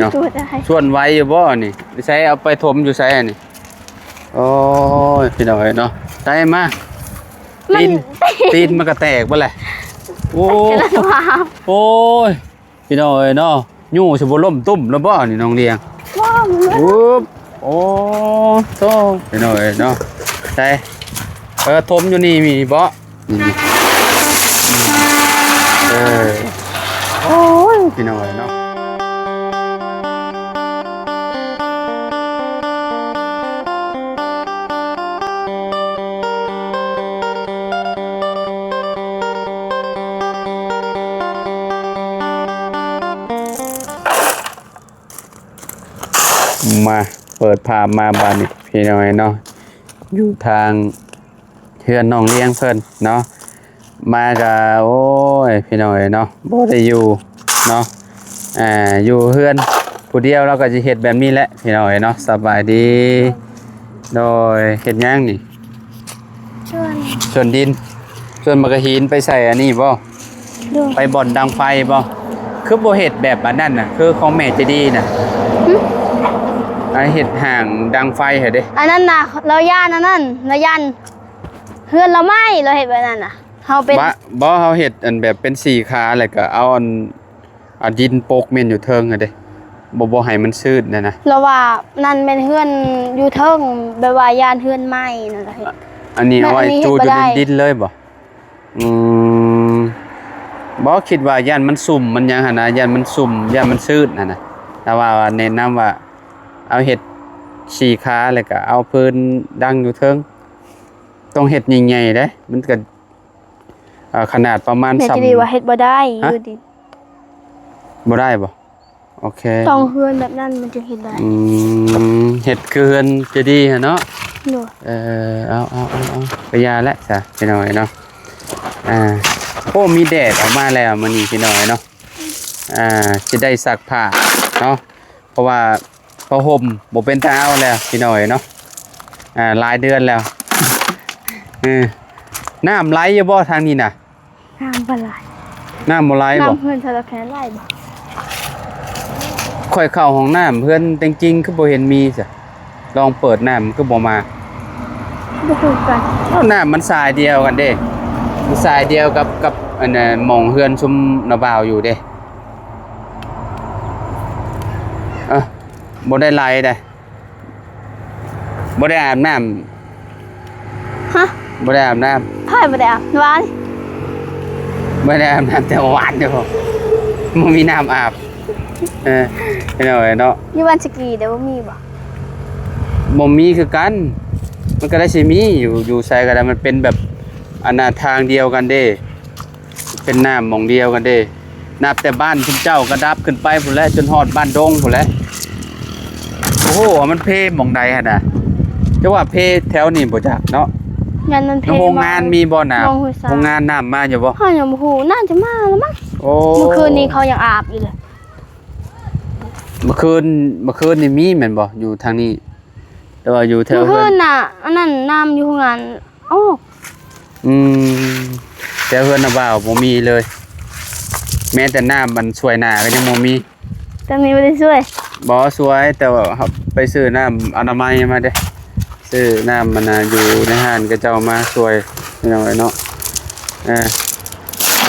ມາ ຈູດໄດ້ ຊວນໄວຢູ່ບໍ່ນີ້? ໃສ ເອົາໄປຖົມຢູ່ໃສອັນນີ້? ໂອ້ຍ ພີ່ນ້ອງເອີຍເນາະ ໄດ້ມາ ມັນ ຕີນ ຕີນມັນກໍແຕກເບິດແຫຼະ. ໂອ້ ໂອ້ຍ ພີ່ນ້ອງເອີຍເນາະ ຍູ້ຊິບໍ່ລົ້ມຕຸ້ມແລ້ວບໍ່ນີ້ ນ້ອງລຽງ? ບໍ່ ບໍ່ ໂອ້ ໂອ້ ໂທ້ ພີ່ນ້ອງເອີຍເນາະ ໃສ ເອີ ຖົມຢູ່ນີ້ມີບໍ່? ນີ້ ເອີ ໂອ້ຍ ພີ່ນ້ອງເອີຍເນາະ ມາ ເປີດພາບມາບາດນີ້ ພີ່ນ້ອງເອີຍເນາະ ຢູ່ທາງ ເຮືອນນ້ອງລຽງເພິ່ນເນາະ ມາກະ ໂອ້ຍ ພີ່ນ້ອງເອີຍເນາະ ບໍ່ໄດ້ຢູ່ເນາະ ອ່າ ຢູ່ເຮືອນຜູ້ດຽວ ລາວກໍຊິເຮັດແບບນີ້ແຫຼະ ພີ່ນ້ອງເອີຍເນາະ. ສະບາຍດີ ໂດຍ ເຮັດຫຍັງນີ້? ສວນ ສວນດິນ ສວນໝາກກະຫີນ ໄປໃສ່ອັນນີ້ບໍ່? ໂດຍ ໄປບ່ອນດັງໄຟບໍ່? ຄືບໍ່ເຮັດແບບອັນນັ້ນນະ ຄືຂອງແມ່ໃຈດີນະ ຫຶ? ອັນເຮັດຫ້າງດັງໄຟຫັ້ນເດ້ ອັນນັ້ນນະ ລາວຢ້ານອັນນັ້ນ ລາວຢ້ານເຮືອນລາວໄໝ້ ລາວເຮັດແບບນັ້ນນະ ເຮົາເປັນ ບໍ່ ເຮົາເຮັດອັນແບບເປັນສີ່ຂາ ແລ້ວກໍເອົາອັນ ເອົາດິນປົກເມັນຢູ່ເທິງຫັ້ນເດ້ ບໍ່ ບໍ່ໃຫ້ມັນຊືດຫັ້ນນະ ລາວວ່ານັ້ນແມ່ນເຮືອນຢູ່ເທິງ ແບບວ່າຢ້ານເຮືອນໄໝ້ນັ້ນລະເຮັດ ອັນນີ້ເອົາໄວ້ຈູດຢູ່ດິນເລີຍບໍ່? ອືມ ບໍ່ ຄິດວ່າຢ້ານມັນຊຸ່ມມັນຫຍັງຫັ້ນນະ ຢ້ານມັນຊຸ່ມ ຢ້ານມັນຊືດຫັ້ນນະ ແຕ່ວ່າແນະນຳວ່າເອົາເຮັດສີ່ຂາ ແລ້ວກະເອົາພື້ນດັງຢູ່ເທິງ ຕ້ອງເຮັດໃຫຍ່ໆເດ້ ມັນກະ ເອີ ຂະໜາດປະມານ ແມ່ນ ສ່ຳ ເຈດີວ່າເຮັດບໍ່ໄດ້ ຮະ? ຢູ່ດິນ ບໍ່ໄດ້ບໍ່? ໂອເຄ ຕ້ອງເຮືອນແບບນັ້ນມັນຈຶ່ງເຮັດໄດ້ ອືມ ເຮັດຄືເຮືອນເຈດີຫັ້ນເນາະ ໂດຍ ເອີ ເອົາ ເອົາ ເອົາ ເອົາ ໄປຢ່າແຫຼະຊະ ພີ່ນ້ອງເອີຍເນາະ ອ່າ ໂອ້ ມີແດດອອກມາແລ້ວມື້ນີ້ ພີ່ນ້ອງເອີຍເນາະ ອ່າ ຊິໄດ້ຊັກຜ້າເນາະ ເພາະວ່າຜ້າຫົ່ມບໍ່ເປັນຕາເອົາແລ້ວ ພີ່ນ້ອງເອີຍເນາະ ອ່າ ຫຼາຍເດືອນແລ້ວ ເອີ ນ້ຳໄຫຼຢູ່ບໍ່ທາງນີ້ນະ? ນ້ຳບໍ່ໄຫຼ ນ້ຳບໍ່ໄຫຼບໍ່? ນ້ຳເຮືອນຊາວແຄນໄຫຼບໍ່? ຂ້ອຍເຂົ້າຫ້ອງນ້ຳເຮືອນແຕງຈິງຄືບໍ່ເຫັນມີຊະ ລອງເປີດນ້ຳຄືບໍ່ມາ? ບໍ່ຮູ້ຄືກັນ ເອົ້າ ນ້ຳມັນສາຍດຽວກັນເດ້ ມັນສາຍດຽວກັບ ກັບອັນນ່າ ໝ່ອງເຮືອນຊຸມນ້າບ່າວຢູ່ເດ້ ເອີ ບໍ່ໄດ້ໄຫຼເດ້. ບໍ່ໄດ້ອາບນ້ຳ ຮະ? ບໍ່ໄດ້ອາບນ້ຳ ໃຜບໍ່ໄດ້ອາບ? ວານ ບໍ່ໄດ້ອາບນ້ຳແຕ່ວານຢູ່ ບໍ່ມີນ້ຳອາບ ເອີ ພີ່ນ້ອງເອີຍເນາະ ຢູ່ບ້ານສະກີເດ້ ບໍ່ມີບໍ່? ບໍ່ມີຄືກັນ ມັນກໍໄດ້ຊິມີຢູ່ ຢູ່ໃສກໍໄດ້ ມັນເປັນແບບ ອັນນ່າ ທາງດຽວກັນເດ້. ເປັນນ້ຳໝ່ອງດຽວກັນເດ້ ນັບແຕ່ບ້ານຊຸມເຈົ້າກໍດັບຂຶ້ນໄປພຸ້ນແຫຼະ ຈົນຮອດບ້ານດົງພຸ້ນແຫຼະ. ໂອ້ໂຫ ມັນເພໝ່ອງໃດຫັ້ນນະ? ຈະວ່າເພແຖວນີ້ບໍ່ຈັກເນາະ. ຢ້ານມັນເພ ໂຮງງານມີບໍ່ນ້ຳ? ໂຮງງານນ້ຳມາຢູ່ບໍ່? ເຮົາຍັງບໍ່ຮູ້ ໜ້າຈະມາແລ້ວມັ້ງ. ໂອ້ ເມື່ອຄືນນີ້ເຂົາຍັງອາບຢູ່ເລີຍ. ເມື່ອຄືນ ເມື່ອຄືນນີ້ມີແມ່ນບໍ່? ຢູ່ທາງນີ້ ແຕ່ວ່າຢູ່ແຖວ ເມື່ອຄືນນະ ອັນນັ້ນນ້ຳຢູ່ໂຮງງານ ໂອ້ ອືມ ແຖວເຮືອນນ້າບ່າວບໍ່ມີເລີຍ ແມ້ແຕ່ນ້ຳອັນຊ່ວຍໜ້າກໍຍັງບໍ່ມີ. ຕອນນີ້ບໍ່ໄດ້ຊ່ວຍ ບໍ່ຊ່ວຍ ແຕ່ວ່າເຮົາໄປຊື້ນ້ຳອະນາໄມມາເດ້ ຊື້ນ້ຳອັນນ່າ ຢູ່ໃນຮ້ານເຂົາເຈົ້າມາຊ່ວຍ ພີ່ນ້ອງເອີຍເນາະ. ເອີ ຢ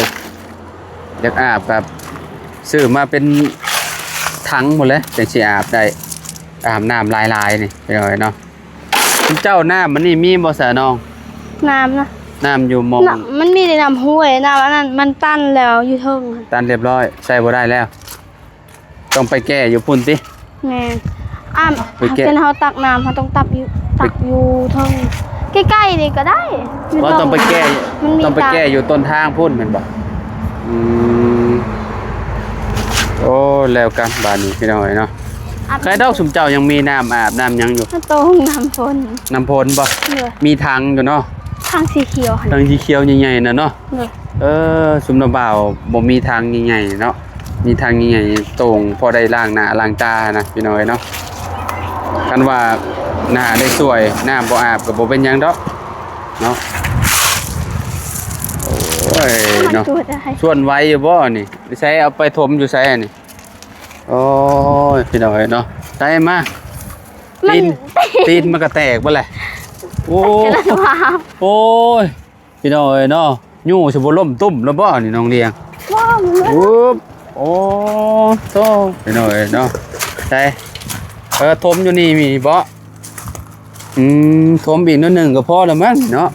າກ ຢາກອາບກໍຊື້ມາເປັນຖັງພຸ້ນແຫຼະ ຈັ່ງຊິອາບໄດ້ ອາບນ້ຳຫຼາຍໆນີ້ ພີ່ນ້ອງເອີຍເນາະ. ເຈົ້າ ນ້ຳມັນນີ້ມີບໍ່ສະນ້ອງ? ນ້ຳນະ ນ້ຳຢູ່ໝ່ອງ ນ້ຳ ມັນມີແຕ່ນ້ຳຫ້ວຍ ນ້ຳອັນນັ້ນມັນຕັນແລ້ວຢູ່ເທິງ ຕັນລຽບຮ້ອຍ ໃຊ້ບໍ່ໄດ້ແລ້ວ ຕ້ອງໄປແກ້ຢູ່ພຸ້ນຕິ? ແມ່ນ ອາ ໄປແກ້ ຄັນເຮົາຕັກນ້ຳ ເຮົາຕ້ອງຕັກຢູ່ ໄປ ຕັກຢູ່ເທິງ ໃກ້ໆນີ້ກໍໄດ້ ບໍ່ ຕ້ອງໄປແກ້ ມັນມີ ຕ້ອງໄປແກ້ຢູ່ຕົ້ນທາງພຸ້ນແມ່ນບໍ່? ອືມ ໂອ້ ແລ້ວກັນບາດນີ້ ພີ່ນ້ອງເອີຍເນາະ. ອາບ ໃຄດອກ ຊຸມເຈົ້າຍັງມີນ້ຳອາບນ້ຳຫຍັງຢູ່ ນ້ຳຕົງ ນ້ຳຝົນ ນ້ຳຝົນບໍ່? ໂດຍ ມີຖັງຢູ່ເນາະ ຖັງສີຂຽວຫັ້ນ ຖັງສີຂຽວໃຫຍ່ໆນະເນາະ. ໂດຍ ເອີ ຊຸມນ້າບ່າວບໍ່ມີຖັງໃຫຍ່ໆເນາະ ມີຖັງໃຫຍ່ໆໂຕ່ງ ພໍໄດ້ລ້າງໜ້າລ້າງຕານະ ພີ່ນ້ອງເອີຍເນາະ. ຄັນວ່າໜ້າໄດ້ຊ່ວຍ ນ້ຳບໍ່ອາບກໍບໍ່ເປັນຫຍັງດອກເນາະ. ໂອ້ຍເນາະ ສ່ວນໄວຢູ່ບໍ່ນີ້? ໃສ ເອົາໄປຖົມຢູ່ໃສອັນນີ້? ໂອ້ຍ ພີ່ນ້ອງເອີຍເນາະ ໄດ້ມາ ຕີນ ມັນ ຕີນມັນກໍແຕກເບິດແຫຼະ. ໂອ້ ກຳລັງວ່າ ໂອ້ຍ ພີ່ນ້ອງເອີຍເນາະ ຍູ້ຊິບໍ່ລົ້ມຕຸ້ມແລ້ວບໍ່ນີ້ນ້ອງລຽງ? ວ້າວ ໂອ້ ໂອ້ ໂທ້ ພີ່ນ້ອງເອີຍເນາະ ໃສ ເອີ ຖົມຢູ່ນີ້ມີບໍ່? ອືມ ຖົມອີກໜ້ອຍໜຶ່ງກໍພໍແລ້ວມັ້ງເນາະ.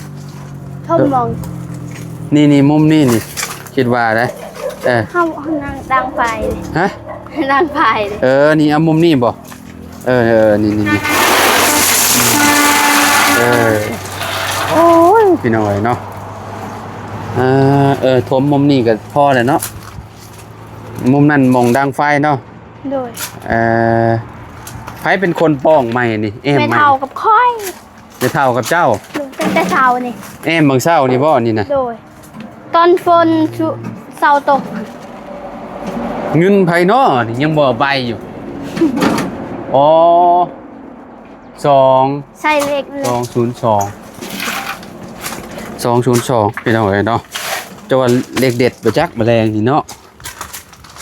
ຖົມໝ່ອງ ນີ້ໆ ມຸມນີ້ນີ້ ຄິດວ່າໄດ໋ ເອີ ເຮົາ ເຮົານັ່ງດັງໄຟ ຮະ ດັງໄຟ ເອີ ນີ້ເອົາມຸມນີ້ບໍ່? ເອີໆ ນີ້ໆ ເອີ ໂອ້ຍ ພີ່ນ້ອງເອີຍເນາະ ເອີ ຖົມມຸມນີ້ກໍພໍແລ້ວເນາະ ມຸມນັ້ນໝ່ອງດັງໄຟເນາະ. ໂດຍ ເອີ ໃຜເປັນຄົນປ້ອງໄມ້ນີ້? ແອ້ມ ແມ່ ໄມ້ ເຖົ້າກັບຂ້ອຍ ແມ່ເຖົ້າກັບເຈົ້າ ໂດຍ ຕັ້ງແຕ່ເຊົ້ານີ້ ແອ້ມບາງເຊົ້ານີ້ບໍ່ນີ້ນະ? ໂດຍ ຕອນຝົນ ເຊົ້າຕົກ ເງິນໃຜເນາະນີ້ ຍັງບໍ່ໄປຢູ່? ອໍ ສອງ ໃສ່ເລກ ສອງສູນສອງ ສອງສູນສອງ ພີ່ນ້ອງເອີຍເນາະ ຈະວ່າເລກເດັດບໍ່ຈັກ ມະແລງນີ້ເນາະ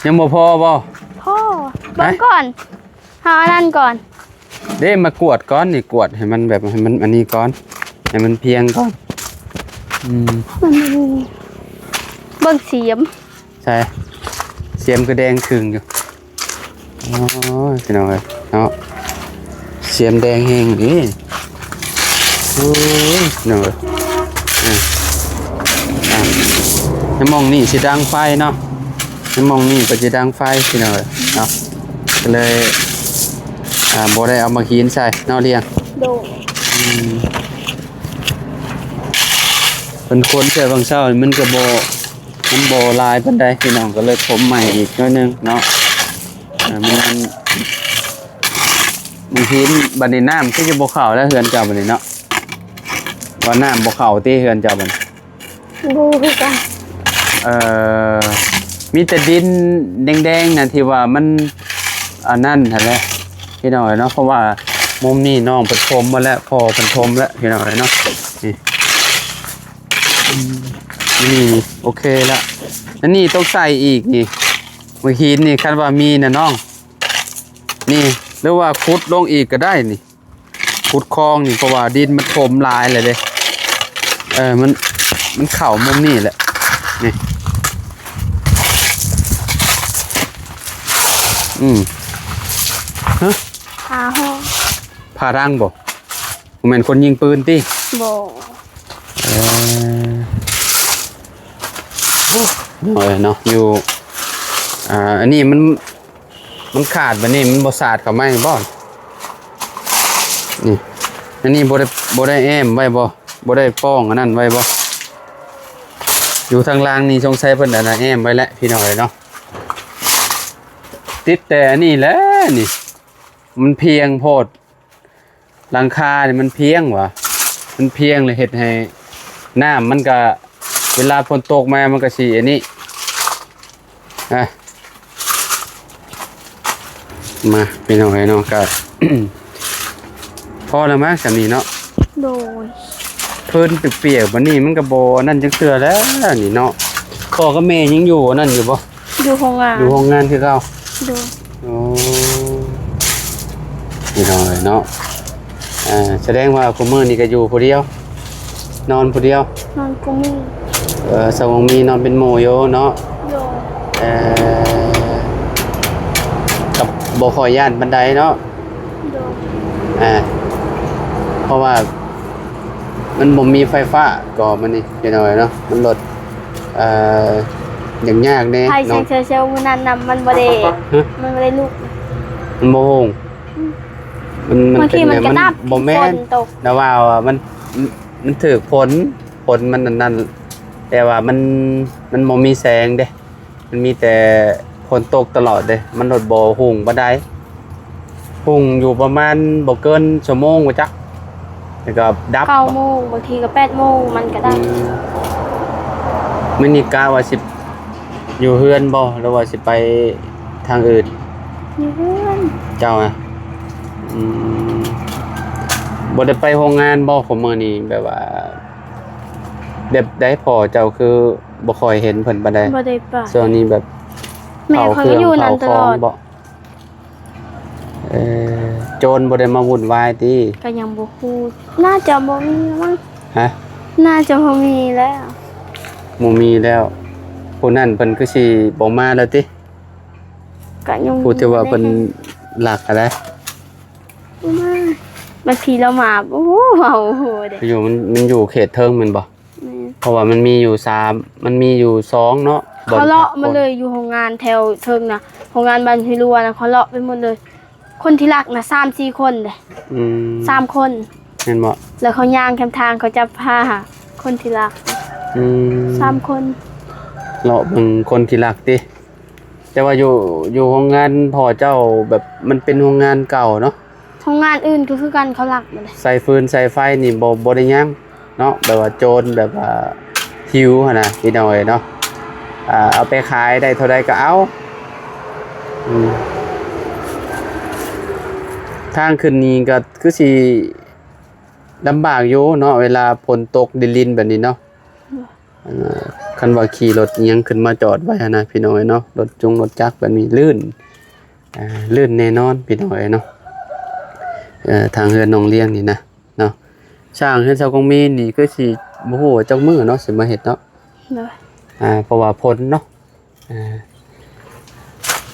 ຍັງບໍ່ພໍບໍ່? ພໍ ເບິ່ງກ່ອນ ຫາອັນນັ້ນກ່ອນ ເດ້ ມາກວດກ່ອນນີ້ ກວດໃຫ້ມັນແບບ ໃຫ້ມັນອັນນີ້ກ່ອນ ໃຫ້ມັນພຽງກ່ອນ ອືມ ມັນ ເບິ່ງສຽມ ໃສ່ ສຽມກໍແດງຄຶ່ງຢູ່ ໂອ້ຍ ພີ່ນ້ອງເອີຍເນາະ ສຽມແດງແຮງເດ້ ໂອ້ຍ ພີ່ນ້ອງເອີຍ ອ່າ ອ່າ ໃນໝ່ອງນີ້ຊິດັງໄຟເນາະ ໃນໝ່ອງນີ້ກໍຊິດັງໄຟ ພີ່ນ້ອງເອີຍເນາະ ກໍເລີຍ ອ່າ ບໍ່ໄດ້ເອົາໝາກຫີນໃສ່ເນາະ ລຽງ ໂດຍ ອືມ ເພິ່ນຄົນແຕ່ບາງເຊົ້າມັນກໍບໍ່ ມັນບໍ່ຫຼາຍປານໃດ ພີ່ນ້ອງ ກໍເລີຍຖົມໃໝ່ອີກໜ້ອຍໜຶ່ງເນາະ ເອີ ມັນ ມັນ ມັນຫີນ ບັດນີ້ນ້ຳຄືຈະບໍ່ເຂົ້າແລ້ວເຮືອນເຈົ້າບັດນີ້ເນາະ ວ່ານ້ຳບໍ່ເຂົ້າຕິເຮືອນເຈົ້າບັດນີ້? ບໍ່ຮູ້ຄືກັນ ເອີ ມີແຕ່ດິນແດງໆນະ ທີ່ວ່າມັນອັນນັ້ນຫັ້ນແຫຼະ ພີ່ນ້ອງເອີຍເນາະ ເພາະວ່າມຸມນີ້ນ້ອງເພິ່ນຖົມໝົດແລ້ວ ພໍ່ເພິ່ນຖົມແລ້ວ ພີ່ນ້ອງເອີຍເນາະ ນີ້ ອືມ ນີ້ໂອເຄລະ ອັນນີ້ຕ້ອງໃສ່ອີກນີ້ ໝາກຫີນນີ້ ຄັນວ່າມີນະນ້ອງ ນີ້ ຫຼືວ່າຂຸດລົງອີກກໍໄດ້ນີ້ ຂຸດຄອງນີ້ ເພາະວ່າດິນມັນຖົມຫຼາຍແລ້ວເດ້ ເອີ ມັນ ມັນເຂົ້າມຸມນີ້ແຫຼະ ນີ້ ອືມ ຮະ ຜ້າຫ້ອງ ຜ້າດັງບໍ່? ບໍ່ແມ່ນຄົນຍິງປືນຕິ? ບໍ່ ເອີ ໂອ້ຍເນາະ ຢູ່ ອ່າ ອັນນີ້ມັນ ມັນຂາດບາດນີ້ ມັນບໍ່ສາດເຂົ້າໃໝ່ບໍ່? ນີ້ ອັນນີ້ບໍ່ໄດ້ ບໍ່ໄດ້ແອ້ມໄວ້ບໍ່? ບໍ່ໄດ້ປ້ອງອັນນັ້ນໄວ້ບໍ່? ຢູ່ທາງຫຼັງນີ້ ສົງໄສເພິ່ນອັນນັ້ນແອ້ມໄວ້ແຫຼະ ພີ່ນ້ອງເອີຍເນາະ ຕິດແຕ່ອັນນີ້ແຫຼະ ນີ້ ມັນພຽງໂພດ ຫຼັງຄານີ້ມັນພຽງຫວາ ມັນພຽງແລ້ວເຮັດໃຫ້ນ້ຳມັນກະ ເວລາຝົນຕົກມາມັນກະຊິອັນນີ້ ອ່ະ ມາ ພີ່ນ້ອງເອີຍເນາະ ກະ ພໍແລ້ວມັ້ງສ່ຳນີ້ເນາະ ໂດຍ ພື້ນປຽກໆ ບາດນີ້ມັນກະບໍ່ອັນນັ້ນຈັກເທື່ອແລ້ວນີ້ເນາະ ພໍ່ກັບແມ່ຍັງຢູ່ອັນນັ້ນຢູ່ບໍ່? ຢູ່ໂຮງງານ ຢູ່ໂຮງງານຄືເກົ່າ ໂດຍ ໂອ້ ພີ່ນ້ອງເອີຍເນາະ ອ່າ ສະແດງວ່າຄູ່ມື້ນີ້ກໍຢູ່ຜູ້ດຽວ ນອນຜູ້ດຽວ ນອນຄູ່ມື້ ເອີ ສາວມີນອນເປັນໝູ່ຢູ່ເນາະ ໂດຍ ເອີ ກໍບໍ່ຄ່ອຍຢ້ານປານໃດເນາະ ໂດຍ ອ່າ ເພາະວ່າມັນບໍ່ມີໄຟຟ້າກໍມື້ນີ້ ພີ່ນ້ອງເອີຍເນາະ ມັນລົດ ເອີ ຍາກໆແດ່ ໄຟແສງເນາະ ເຊວໆມື້ນັ້ນນະ ມັນບໍ່ໄດ້ ຮະ ມັນບໍ່ໄດ້ລຸກ ມັນບໍ່ໂຮງ ອືມ ມັນ ມັນເປັນ ບາງທີມັນກະດັບ ມັນບໍ່ແມ່ນ ຝົນຕົກ ແຕ່ວ່າມັນ ມັນຖືກຝົນ ຝົນມັນອັນນັ້ນ ແຕ່ວ່າມັນ ມັນບໍ່ມີແສງເດ້ ມັນມີແຕ່ຝົນຕົກຕະຫຼອດເດ້ ມັນລົດບໍ່ຮຸ່ງປານໃດ ຮຸ່ງຢູ່ປະມານບໍ່ເກີນຊົ່ວໂມງວ່າຈັກ ແລ້ວກໍດັບ ເກົ້າໂມງ ບາງທີກໍແປດໂມງມັນກໍດັບ ອືມ ມື້ນີ້ກະວ່າຊິຢູ່ເຮືອນບໍ່ ຫຼືວ່າຊິໄປທາງອື່ນ? ຢູ່ເຮືອນ ເຈົ້ານະ ອືມ ບໍ່ໄດ້ໄປໂຮງງານບໍ່ ຂອງມື້ນີ້ ແບບວ່າ ແບບໃດ ພໍ່ເຈົ້າຄືບໍ່ຄ່ອຍເຫັນເພິ່ນປານໃດ? ບໍ່ໄດ້ໄປ ຊ່ວງນີ້ແບບ ແມ່ຂ້ອຍກໍຢູ່ນຳຕະຫຼອດ ເຜົາເຄື່ອງເຜົາຂອງບໍ່? ເອີ ໂຈນບໍ່ໄດ້ມາວຸ່ນວາຍຕິ? ກໍຍັງບໍ່ຮູ້ ໜ້າຈະບໍ່ມີແລ້ວມັ້ງ. ຮະ? ໜ້າຈະບໍ່ມີແລ້ວ. ບໍ່ມີແລ້ວ. ຜູ້ນັ້ນເພິ່ນຄືຊິບໍ່ມາແລ້ວຕິ? ກໍຍັງ ຜູ້ທີ່ວ່າເພິ່ນລັກຫັ້ນນະ. ບໍ່ມາ. ບາງທີລາວມາ ໂອ້ໂຫ ເວົ້າບໍ່ຮູ້ເດ້. ຢູ່ ມັນ ມັນຢູ່ເຂດເທິງແມ່ນບໍ່? ແມ່ນ. ເພາະວ່າມັນມີຢູ່ສາມ ມັນມີຢູ່ສອງເນາະ ເຂົາເລາະໝົດເລີຍ ຢູ່ໂຮງງານແຖວເທິງນະ ໂຮງງານບ້ານຫ້ວຍຫຼວນນະ ເຂົາເລາະໄປໝົດເລີຍ. ຄົນທີ່ລັກນະ ສາມສີ່ຄົນເດ້. ອືມ ສາມຄົນ ແມ່ນບໍ່? ແລ້ວເຂົາຍ່າງແຄມທາງ ເຂົາຈັບພາຄົນທີ່ລັກ. ອືມ ສາມຄົນ ເລາະເບິ່ງຄົນທີ່ລັກຕິ. ແຕ່ວ່າຢູ່ ຢູ່ໂຮງງານພໍ່ເຈົ້າ ແບບມັນເປັນໂຮງງານເກົ່າເນາະ. ໂຮງງານອື່ນກໍຄືກັນ ເຂົາລັກໝົດເລີຍ. ສາຍຟືນສາຍໄຟນີ້ບໍ່ ບໍ່ໄດ້ຍັງເນາະ ແບບວ່າໂຈນ ແບບວ່າຫິວຫັ້ນນະ ພີ່ນ້ອງເອີຍເນາະ. ອ່າ ເອົາໄປຂາຍໄດ້ເທົ່າໃດກໍເອົາ. ອືມ ທາງຂຶ້ນນີ້ກໍຄືຊິລຳບາກຢູ່ເນາະ ເວລາຝົນຕົກລິນໆແບບນີ້ເນາະ. ອັນ ຄັນວ່າຂີ່ລົດອີ່ຫຍັງຂຶ້ນມາຈອດໄວ້ຫັ້ນນະ ພີ່ນ້ອງເອີຍເນາະ ລົດຈົງລົດຈັກແບບນີ້ລື່ນ ອ່າ ລື່ນແນ່ນອນ ພີ່ນ້ອງເອີຍເນາະ. ເອີ ທາງເຮືອນນ້ອງລ້ຽງນີ້ນະເນາະ ສ້າງເຮືອນຊາວກອງມີນນີ້ຄືຊິບໍ່ຮູ້ວ່າຈັກມື້ເນາະ ຊິມາເຮັດເນາະ. ໂດຍ ອ່າ ເພາະວ່າຝົນເນາະ. ອ່າ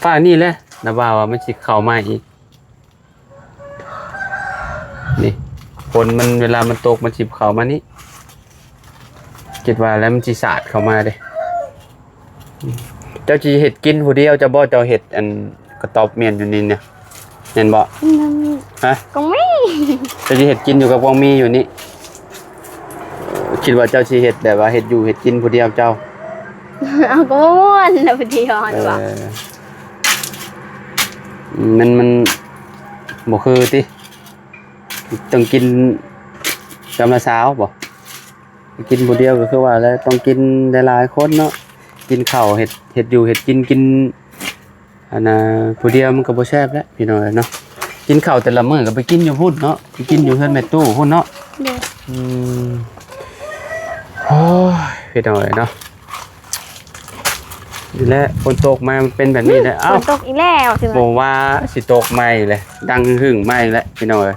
ຟາກນີ້ແຫຼະ ນະບ່າວວ່າມັນຊິເຂົ້າມາອີກ. ນີ້ ຝົນມັນ ເວລາມັນຕົກ ມັນຊິເຂົ້າມານີ້ ຄິດວ່າແລ້ວມັນຊິສາດເຂົ້າມາເດ້. ເຈົ້າຊິເຮັດກິນຜູ້ດຽວເຈົ້າບໍ່? ເຈົ້າເຮັດອັນກະຕອບໝ້ຽນຢູ່ນີ້ນະ ແມ່ນບໍ່? ອືມ ຮະ? ກອງມີ. ເຈົ້າຊິເຮັດກິນຢູ່ກັບກອງມີຢູ່ນີ້? ເອີ ຄິດວ່າເຈົ້າຊິເຮັດແບບວ່າເຮັດຢູ່ເຮັດກິນຜູ້ດຽວເຈົ້າ? ເອົາ ກໍບໍ່ມ່ວນນະຜູ້ດຽວຫັ້ນວ່າ. ເອີ ມັນ ມັນບໍ່ຄືຕິ ຕ້ອງກິນກຳລະຊາວບໍ? ກິນຜູ້ດຽວກໍຄືວ່າແຫຼະ ຕ້ອງກິນຫຼາຍໆຄົນເນາະ ກິນເຂົ້າ ເຮັດ ເຮັດຢູ່ເຮັດກິນ ກິນ ອັນນ່າ ຜູ້ດຽວມັນກໍບໍ່ແຊບແຫຼະ ພີ່ນ້ອງເອີຍເນາະ. ກິນເຂົ້າແຕ່ລະມື້ກໍໄປກິນຢູ່ພຸ້ນເນາະ ໄປກິນຢູ່ເຮືອນແມ່ຕູ້ພຸ້ນເນາະ. ໂດຍ ອືມ ໂອ້ຍ ພີ່ນ້ອງເອີຍເນາະ. ນີ້ແຫຼະ ຝົນຕົກມາມັນເປັນແບບນີ້ແຫຼະ. ອືມ ເອົ້າ ຝົນຕົກອີກແລ້ວ ບໍ່ວ່າຊິຕົກໃໝ່ແຫຼະ ດັງຫຶ່ງໃໝ່ແຫຼະ ພີ່ນ້ອງເອີຍ.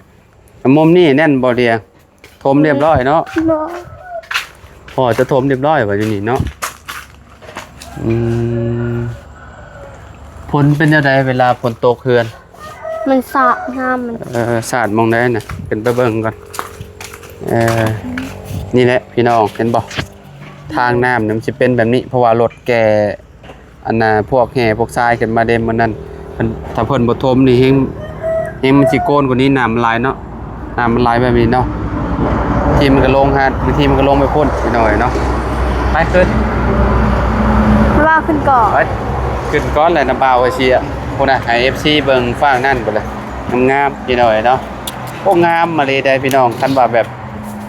ມຸມນີ້ແໜ້ນບໍ່ດຽວ? ຖົມຮຽບຮ້ອຍເນາະ. ບໍ່ ພໍ່ຈະຖົມຮຽບຮ້ອຍວ່າຢູ່ນີ້ເນາະ. ອືມ ຝົນເປັນແນວໃດເວລາຝົນຕົກເຮືອນ? ມັນສາດນ້ຳມັນ ເອີ ສາດໝ່ອງໃດນະ? ຂຶ້ນໄປເບິ່ງກ່ອນ. ເອີ ນີ້ແຫຼະ ພີ່ນ້ອງ ເຫັນບໍ່? ທາງນ້ຳມັນຊິເປັນແບບນີ້ ເພາະວ່າລົດແກ່ ອັນນ່າ ພວກແຫ່ພວກຊາຍຂຶ້ນມາເດ້ມື້ນັ້ນ ເພິ່ນ ຖ້າເພິ່ນບໍ່ຖົມນີ້ແຮງ ແຮງມັນຊິໂກນກວ່ານີ້ ນ້ຳມັນຫຼາຍເນາະ. ນ້ຳມັນຫຼາຍແບບນີ້ເນາະ ບາງທີມັນກໍລົງຫາ ບາງທີມັນກໍລົງໄປພຸ້ນ ພີ່ນ້ອງເອີຍເນາະ. ໄປຂຶ້ນ ວ່າຂຶ້ນກ່ອນ ໄປ ຂຶ້ນກ່ອນແຫຼະ ນ້ຳບ່າວເອີເຊຍ ພຸ້ນນະ ໃຫ້ເອັຟຊີເບິ່ງຟາກນັ້ນພຸ້ນແຫຼະ ງາມໆ ພີ່ນ້ອງເອີຍເນາະ. ໂອ້ ງາມມາເລີຍໄດ໋ ພີ່ນ້ອງ ຄັນວ່າແບບ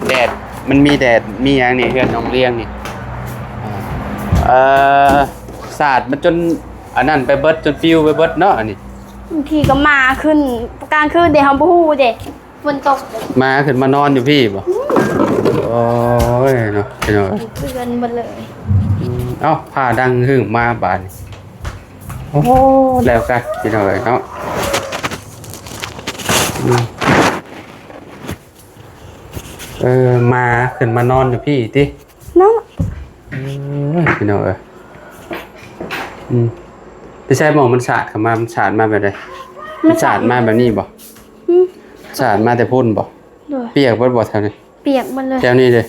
ແດດ ມັນມີແດດ ມີຫຍັງນີ້ ເຮືອນນ້ອງລ້ຽງນີ້ ເອີ ສາດມັນຈົນອັນນັ້ນໄປເບິດ ຈົນປິວໄປເບິດເນາະ. ອັນນີ້ ບາງທີກໍມາຂຶ້ນກາງຄືນເດ້ ເຮົາບໍ່ຮູ້ເດ້ ຝົນຕົກ ມາຂຶ້ນມານອນຢູ່ພີ້ບໍ? ອືມ ໂອ້ຍເນາະ ພີ່ນ້ອງເອີຍ ເປື້ອນໝົດເລີຍ. ອືມ ເອົ້າ ຟ້າດັງຫຶ່ງມາບາດນີ້. ໂອ້ ໂອ້ ແລ້ວກັນ ພີ່ນ້ອງເອີຍເນາະ. ອືມ ເອີ ມາຂຶ້ນມານອນຢູ່ພີ້ຕິເນາະ. ເອີຍ ພີ່ນ້ອງເອີຍ ອືມ ໄປໃສ່ໝ່ອງມັນສາດເຂົ້າມາ ມັນສາດມາແບບໃດ? ມັນສາດມາແບບນີ້ບໍ? ອືມ ສາດມາແຕ່ພຸ້ນບໍ? ໂດຍ ປຽກເບິດບໍແຖວນີ້? ປຽກເບິດເລີຍ ແຖວນີ້ເດ້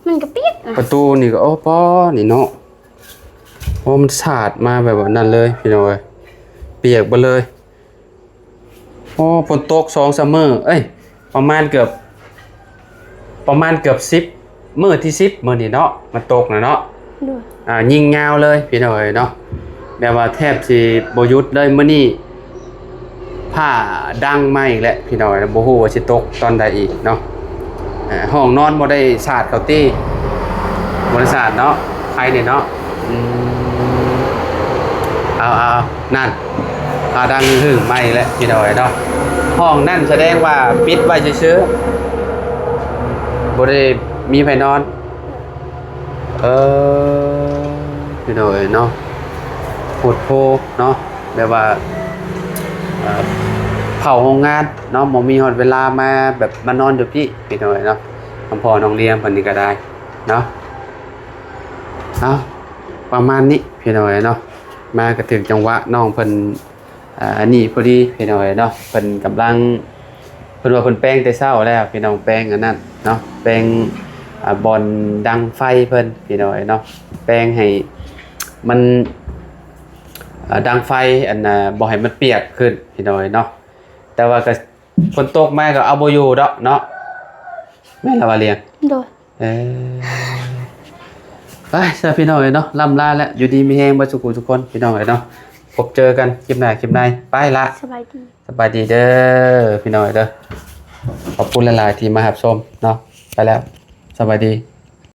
ມັນກໍປຽກນະ ປະຕູນີ້ກໍ ໂອ້ ປໍນີ້ເນາະ. ໂອ້ ມັນສາດມາແບບນັ້ນເລີຍ ພີ່ນ້ອງເອີຍ ປຽກເບິດເລີຍ. ໂອ້ ຝົນຕົກສອງສາມມື້ ເອີຍ ປະມານເກືອບ ປະມານເກືອບສິບ ມື້ທີສິບມື້ນີ້ເນາະ ມັນຕົກນະເນາະ. ໂດຍ ອ່າ ຍິງຍາວເລີຍ ພີ່ນ້ອງເອີຍເນາະ ແບບວ່າແທບຊິບໍ່ຢຸດເລີຍມື້ນີ້. ຟ້າດັງມາອີກແລ້ວ ພີ່ນ້ອງເອີຍ ບໍ່ຮູ້ວ່າຊິຕົກຕອນໃດອີກເນາະ. ເອີ ຫ້ອງນອນບໍ່ໄດ້ສາດເຂົາຕິ? ບໍ່ໄດ້ສາດເນາະ ໄຄນີ້ເນາະ. ອືມ ເອົາໆ ນັ້ນ ຟ້າດັງຫຶ່ງມາອີກແລ້ວ ພີ່ນ້ອງເອີຍເນາະ. ຫ້ອງນັ້ນສະແດງວ່າປິດໄວ້ຊື່ໆ ບໍ່ໄດ້ມີໃຜນອນ. ເອີ ພີ່ນ້ອງເອີຍເນາະ ໂພດໂພເນາະ ແບບວ່າ ເອີ ໄພ ເຂົ້າໂຮງງານເນາະ ບໍ່ມີຮອດເວລາມາແບບມານອນຢູ່ພີ້ ພີ່ນ້ອງເອີຍເນາະ. ທັງພໍ່ນ້ອງລຽມເພິ່ນນີ້ກໍໄດ້ເນາະ. ເອົາ ປະມານນີ້ ພີ່ນ້ອງເອີຍເນາະ. ມາກໍຖືກຈັງຫວະ ນ້ອງເພິ່ນ ອ່າ ອັນນີ້ພໍດີ ພີ່ນ້ອງເອີຍເນາະ. ເພິ່ນກຳລັງ ເພິ່ນວ່າເພິ່ນແປງແຕ່ເຊົ້າແລ້ວ ພີ່ນ້ອງ, ແປງອັນນັ້ນເນາະ ແປງ ອ່າ ບ່ອນດັງໄຟເພິ່ນ ພີ່ນ້ອງເອີຍເນາະ. ແປງໃຫ້ມັນ ອ່າ ດັງໄຟ ອັນນ່າ ບໍ່ໃຫ້ມັນປຽກຂຶ້ນ ພີ່ນ້ອງເອີຍເນາະ. ແຕ່ວ່າກໍຝົນຕົກມາກໍເອົາບໍ່ຢູ່ດອກເນາະ ແມ່ນລະວ່າລຽງ? ໂດຍ. ເອີ ໄປຊະ ພີ່ນ້ອງເອີຍເນາະ, ລ່ຳລາແລ້ວ. ຢູ່ດີມີແຮງເບິດສູ່ຜູ້ສູ່ຄົນ ພີ່ນ້ອງເອີຍເນາະ. ພົບເຈີກັນຄລິບໜ້າຄລິບໃນ. ໄປລະ ສະບາຍດີ ສະບາຍດີເດີ ພີ່ນ້ອງເອີຍເດີ. ຂອບຄຸນຫຼາຍໆທີ່ມາຮັບຊົມເນາະ. ໄປແລ້ວ ສະບາຍດີ.